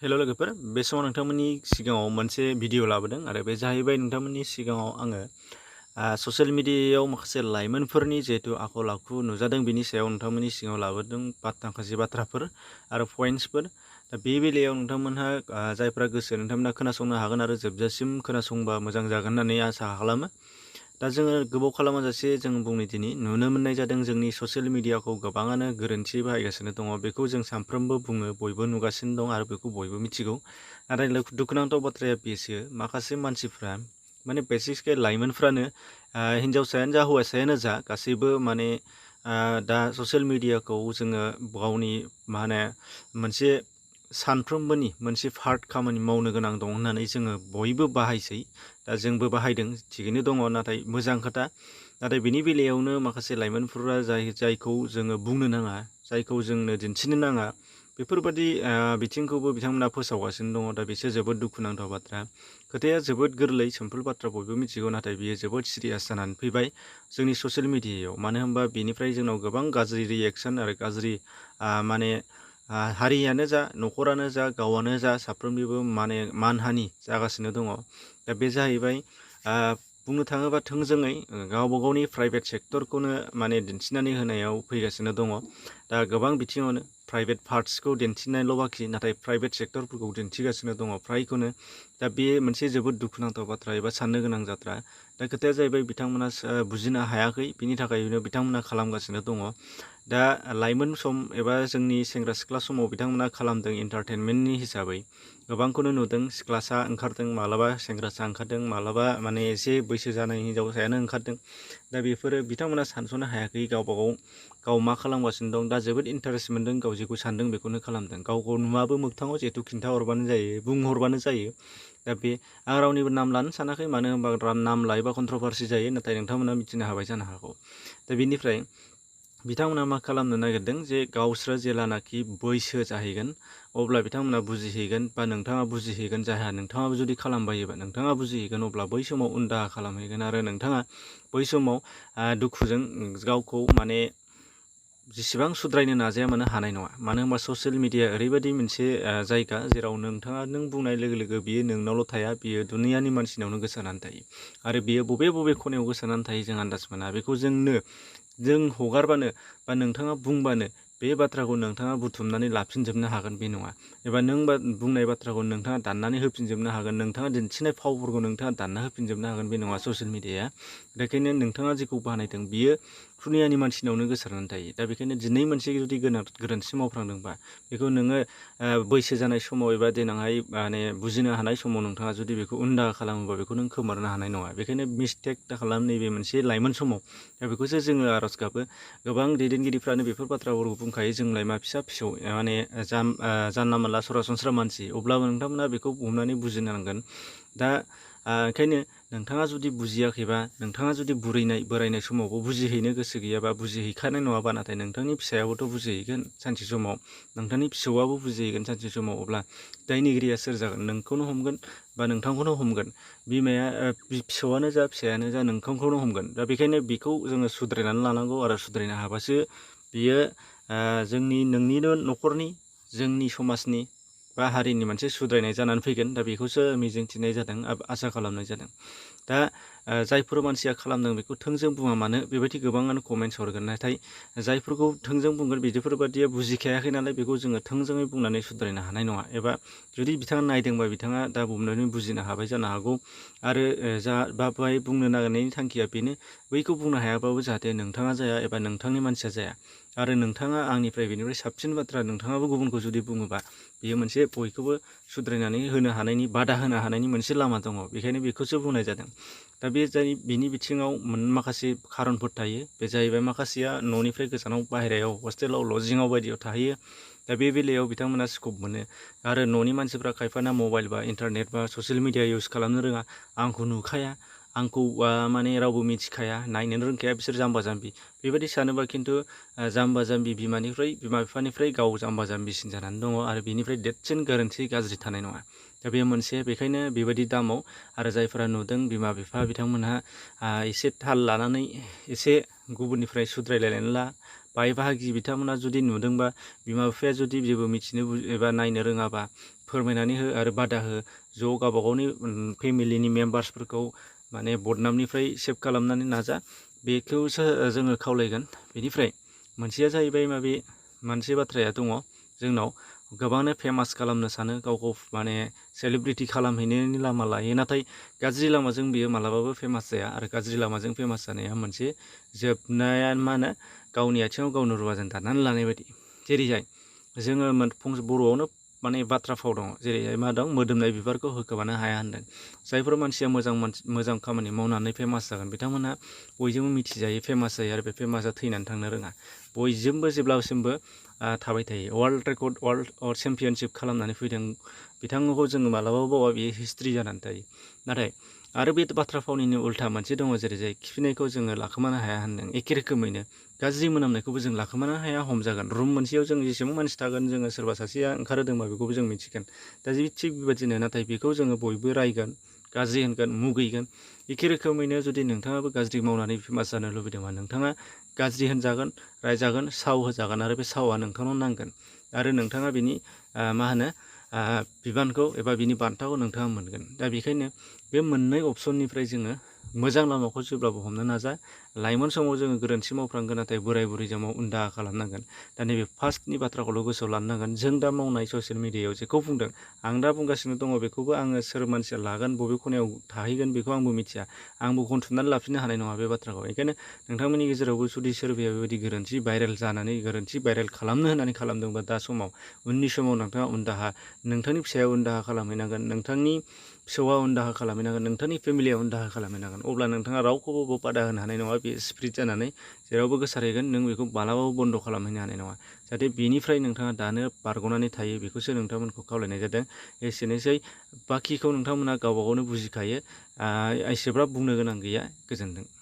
हेल' लोगोफोर, बे समाव नोंथांमोननि सिगाङाव मोनसे भिडिअ लाबोदों आरो बे जाहैबाय नोंथांमोननि सिगाङाव आङो ससियेल मिडियायाव माखासे लाइमोनफोरनि जिहेतु आखल आखु नुजादों बिनि सायाव नोंथांमोननि सिगाङाव लाबोदों माखासे बाथ्राफोर आरो पइन्ट्सफोर। दा बे बेलायाव नोंथांमोनहा जायफ्रा गोसो नोंथांमोनहा खोनासंनो हागोन आरो जोबजासिम खोनासंबा मोजां जागोन होननानै आसा खालामो। दा जोङो गोबाव खालामाजासे जों बुंनो दिनै नुनो मोननाय जादों जोंनि ससियेल मिडियाखौ गोबाङानो गोरोन्थि बाहायगासिनो दङ। बेखौ जों सानफ्रोमबो बुङो, बयबो नुगासिनो दं आरो बेखौ बयबो मिथिगौ। नाथाय दुखुनांथाव बाथ्राया बेसो माखासे मानसिफ्रा माने बेसिकलि लाइमोनफ्रानो हिन्जावसायानो जा हौवासायानो जा गासैबो माने दा ससियेल मिडियाखौ जोङो गावनि मोनसे सानफ्रोमबोनि मोनसे पार्ट खामानि मावनो गोनां दं होननानै जोङो बयबो बाहायसै। दा जोंबो बाहायदों, थिगैनो दङ, नाथाय मोजां खोथा। नाथाय बेनि बेलायावनो माखासे लाइमोनफोरा जायखौ जोङो बुंनो नाङा, जायखौ जोंनो दिन्थिनो नाङा, बेफोरबादि बिथिंखौबो बिथांमोना फोसावगासिनो दङ। दा बिसोर जोबोद दुखुनांथाव बाथ्रा। खोथाया जोबोद गोरलै, सिम्पोल बाथ्रा, बयबो मिथिगौ, नाथाय बियो जोबोद सिरियास जानानै फैबाय जोंनि ससियेल मिडियायाव। मानो होनबा बेनिफ्राय जोंनाव गोबां गाज्रि रिएक्सन आरो गाज्रि हारियानो जा, न'खरानो जा, गावानो जा, साफ्रोमनिबो मानहानि जागासिनो दङ। दा बे जाहैबाय बुंनो थाङोबा थोंजोङै गावबा गावनि प्राइभेट सेक्टरखौनो दिन्थिनानै होनायाव फैगासिनो दङ। दा गोबां बिथिङावनो प्राइभेट पार्ट्सखौ दिन्थिनायल' बाखि, नाथाय प्राइभेट सेक्टरफोरखौ दिन्थिगासिनो दङ फ्रायखौनो। दा बे मोनसे जोबोद दुखुनांथाव बाथ्रा एबा साननो गोनां बाथ्रा। दा खोथाया जाहैबाय बिथांमोना बुजिनो हायाखै, बिनि थाखायनो बिथांमोना खालामगासिनो दङ। दा लाइमोन सम एबा जोंनि सेंग्रा सिख्ला समाव बिथांमोना खालामदों एन्टारटेनमेन्टनि हिसाबै। गोबांखौनो नुदों, सिख्लासा ओंखारदों, मालाबा सेंग्रासा ओंखारदों, मालाबा एसे बैसो जानाय हिन्जावसायानो ओंखारदों। दा बेफोरो बिथांमोना सानस'नो हायाखै गाव मा खालामगासिनो दं। दा जोबोद इन्टारेस्ट मोनदों, गाव जेखौ सानदों बेखौनो खालामदों। गावखौ नुवाबो मोगथाङाव जिहेतु खिन्थाहरबानो जायो, बुंहरबानो जायो। दा बे आं रावनिबो नाम लानो सानाखै, मानो होनबा नाम लायोबा कन्ट्रभारसि जायो, नाथाय नोंथांमोना मिथिनो हाबाय जानो हागौ। दा बेनिफ्राय बिथांमोना मा खालामनो नागिरदों जे गावस्रा जेलानाखि बैसो जाहैगोन अब्ला बिथांमोना बुजिहैगोन, बा नोंथाङा बुजिहैगोन, जायहा नोंथाङाबो जुदि खालामबायोबा नोंथाङा बुजिहैगोन, अब्ला बै समाव उनदाहा खालामहैगोन आरो नोंथाङा बै समाव दुखुजों गावखौ जेसेबां सुद्रायनो नाजाया मानो हानाय नङा। मानो होनबा ससियेल मिडिया ओरैबायदि मोनसे जायगा जेराव नों बुंनाय लोगो लोगो बियो नोंनावल' थाया, बियो दुनियानि मानसिनावनो गोसारनानै थायो। आरो बियो बबे खनायाव गोसारनानै थायो जों आन्दाज मोना। बेखौ जों हगारबानो बा नोंथाङा बुंबानो बे बाथ्राखौ नोंथाङा बुथुमनानै लाफिनजोबनो हागोन बे नङा। एबा नों बुंनाय बाथ्राखौ नोंथाङा दाननानै होफिनजोबनो हागोन, नोंथाङा दिन्थिनाय फावफोरखौ नोंथाङा दानना होफिनजोबनो हागोन बे नङा ससियेल मिडियाया। बेखायनो नोंथाङा जेखौ बानायदों बियो दुनियानि मानसिनावनो गोसारनानै थायो। दा बेखायनो दिनै मोनसे जुदि गोरोन्थि मावफ्लांदोंबा बेखौ नोङो बैसो जानाय समाव एबा देनांहाय बुजिनो हानाय समाव नोंथाङा जुदि बेखौ उनदाहा खालामोबा बेखौ नों खोमोरनो हानाय नङा। बेखायनो मिस्टेक दा खालाम, नैबे मोनसे लाइमोन समाव। दा बेखौसो जोङो आर'ज गाबो। गोबां दैदेनगिरिफ्रानो बेफोर बाथ्राफोरखौ बुंखायो, जोंलाय मा फिसा फिसौ जानला मानला सरासनस्रा मानसि। अब्लाबो नोंथांमोना बेखौ हमनानै बुजिनांगोन। दा ओंखायनो नोंथाङा जुदि बुजियाखैबा, नोंथाङा जुदि बोरायनाय समावबो बुजिहैनो गोसो गैयाबा, बुजिहैखानाय नङाबा, नाथाय नोंथांनि फिसायाबोथ' बुजिहैगोन सानसे समाव, नोंथांनि फिसौआबो बुजिहैगोन सानसे समाव। अब्ला दायनिगिरिया सोर जागोन? नोंखौनो हमगोन बा नोंथांखौनो हमगोन। बिमाया फिसौआनो जा फिसायानो जा नोंथांखौनो हमगोन। दा बेखायनो बेखौ जोङो सुद्रायनानै लानांगौ आरो सुद्रायनो हाबासो बियो नोंनिनो न'खरनि, जोंनि समाजनि बा हारिनि मोनसे सुद्रायनाय जानानै फैगोन। दा बेखौसो मिजिंथिनाय जादों, आसा खालामनाय जादों। दा जायफोर मानसिया खालामदों बेखौ थोंजों बुङा मानो, बेबायदि गोबाङानो कमेन्ट्स हरगोन। नाथाय जायफोरखौ थोंजों बुंगोन बेफोरबादिया बुजिखायाखै नालाय बेखौ जोङो थोंजोङै बुंनानै सुद्रायनो हानाय नङा। एबा जुदि बिथाङा नायदोंबा बिथाङा दा बुंनानै बुजिनो हाबाय जानो हागौ। आरो बेहाय बुंनो नागिरनायनि थांखिया बेनो, बैखौ बुंनो हायाबाबो जाहाथे नोंथाङा जाया एबा नोंथांनि मानसिया जाया। आरो नोंथाङा आंनिफ्राय बेनिफ्राय साबसिन बाथ्रा नोंथाङाबो गुबुनखौ जुदि बुङोबा, बेयो मोनसे बयखौबो सुद्रायनानै होनो हानायनि, बादा होनो हानायनि मोनसे लामा दङ। बेखायनो बेखौसो बुंनाय जादों। दा बिनि बिथिङाव माखासे खारनफोर थायो। बे जाहैबाय माखासेया न'निफ्राय गोजानाव बाहेरायाव हस्टेलाव लजिङाव बायदियाव थाहैयो। दा बे बेलायाव बिथांमोना स्कप मोनो। आरो न'नि मानसिफ्रा खायफाना मबाइल बा इन्टारनेट बा ससियेल मिडिया इउज खालामनो रोङा, आंखौ नुखाया, आंखौ रावबो मिथिखाया, नायनोनो रोंखाया, बिसोर जाम्बा जाम्बि बेबायदि सानोबा खिन्थु जाम्बा जाम्बि बिमा बिफानिफ्राय गाव जाम्बा जाम्बिसिन जानानै दङ। आरो बिनिफ्राय देरसिन गोरोन्थि गाज्रि थानाय नङा। दा बे मोनसे, बेखायनो बेबायदि दामाव आरो जायफोरा नुदों बिमा बिफा बिथांमोनहा एसे थाल लानानै एसे गुबुननिफ्राय सुद्रायलायनानै ला, बाय बाहागि बिथांमोना जुदि नुदोंबा, बिमा बिफाया जुदि जेबो मिथिनो एबा नायनो रोङाबा फोरमायनानै हो आरो बादा हो। ज' गावबा गावनि फेमिलिनि मेम्बार्सफोरखौ माने बदनामनिफ्राय सेभ खालामनानै नाजा, बेखौसो जोङो खावलायगोन। बेनिफ्राय मोनसेया जाहैबाय मोनसे बाथ्राया दङ जोंनाव, गोबांनो फेमास खालामनो सानो, गावखौ माने सेलिब्रिटि खालामहैनायनि लामा लायो, नाथाय गाज्रि लामाजों बियो मालाबाबो फेमास जाया। आरो गाज्रि लामाजों फेमास जानाया मोनसे जोबनाया गावनि आथिङाव गावनो रुवाजों दाननानै लानाय बायदि। जेरैहाय जोङो फंसे बर'आवनो माने बाथ्रा फाव दङ, जेरैहाय मा दं, मोदोमनाय बिबारखौ होखोमानो हाया होनदों। जायफोर मानसिया मोजां खामानि मावनानै फेमास जागोन, बिथांमोनहा बयजोंबो मिथिजायो, फेमास जायो, आरो बे फेमासा थैनानै थांनो रोङा, बयजोंबो जेब्लासिमबो थाबाय थायो। वर्ल्ड रेकर्ड, वर्ल्ड चेम्पियनशिप खालामनानै फैदों बिथांखौ जोङो मालाबाबो बावा, बेयो हिस्ट्रि जानानै थायो। नाथाय आरो बे बाथ्रा फावनिनो उल्था मोनसे दङ, जेरै खिफिनायखौ जोङो लाखोमानो हाया होनदों। एखे रोखोमैनो गाज्रि मोनामनायखौबो जों लाखोमानो हाया, हमजागोन। रुम मोनसेयाव जों जेसेबां मानसि थागोन, जोङो सोरबा सासेया ओंखारहोदोंबा बेखौबो जों मिथिगोन। दा थिग बेबायदिनो, नाथाय बेखौ जोङो बयबो रायगोन, गाज्रि होनगोन, मुगैगोन। एखे रोखोमैनो जुदि नोंथाङाबो गाज्रि मावनानै फेमास जानो लुबैदोंबा, नोंथाङा गाज्रि होनजागोन, रायजागोन, साव होजागोन, आरो बे सावआ नोंथांनाव नांगोन, आरो नोंथाङा बिनि बिबानखौ एबा बिनि बान्थाखौ नोंथाङा मोनगोन। दा बेखायनो बे मोननै अपसननिफ्राय जोङो मोजां लामाखौ जेब्लाबो हमनो नाजा। लाइमोन समाव जोङो गोरोन्थि मावफ्रांगोन, नाथाय बोराय बुरै समाव उनदाहा खालामनांगोन। दा नैबे फार्स्टनि बाथ्राखौल' गोसोआव लानो नांगोन। जों दा मावनाय ससियेल मिडियायाव जेखौ बुंदों, आं दा बुंगासिनो दङ, बेखौबो आङो सोर मानसिया लागोन, बबे खनायाव थाहैगोन, बेखौ आंबो मिथिया। आंबो खनथुमनानै लाफिननो हानाय नङा बे बाथ्राखौ। बेखायनो नोंथांमोननि गेजेरावबो जुदि सोरबाया बेबायदि गोरोन्थि भाइरेल खालामनो होननानै खालामदोंबा, दा समाव, उननि समाव नोंथाङा उनदाहा, नोंथांनि फिसाया उनदाहा खालामहैनांगोन, नोंथांनि फिसौआ उनदाहा खालामहैनांगोन, नोंथांनि फेमिलिया उनदाहा खालामहैनांगोन। अब्ला नोंथाङा रावखौबो बादा होनो हानाय नङा। बे स्प्रेड जानानै जेरावबो गोसारहैगोन, नों बेखौ मालाबाबो बन्द' खालामहैनो हानाय नङा। जाहाथे बेनिफ्राय नोंथाङा दानो बारग'नानै थायो, बेखौसो नोंथांमोनखौ खावलायनाय जादों। एसेनोसै, बाखिखौ नोंथांमोना गावबा गावनो बुजिखायो, एसेब्राब बुंनो गोनां गैया। गोजोन्थों।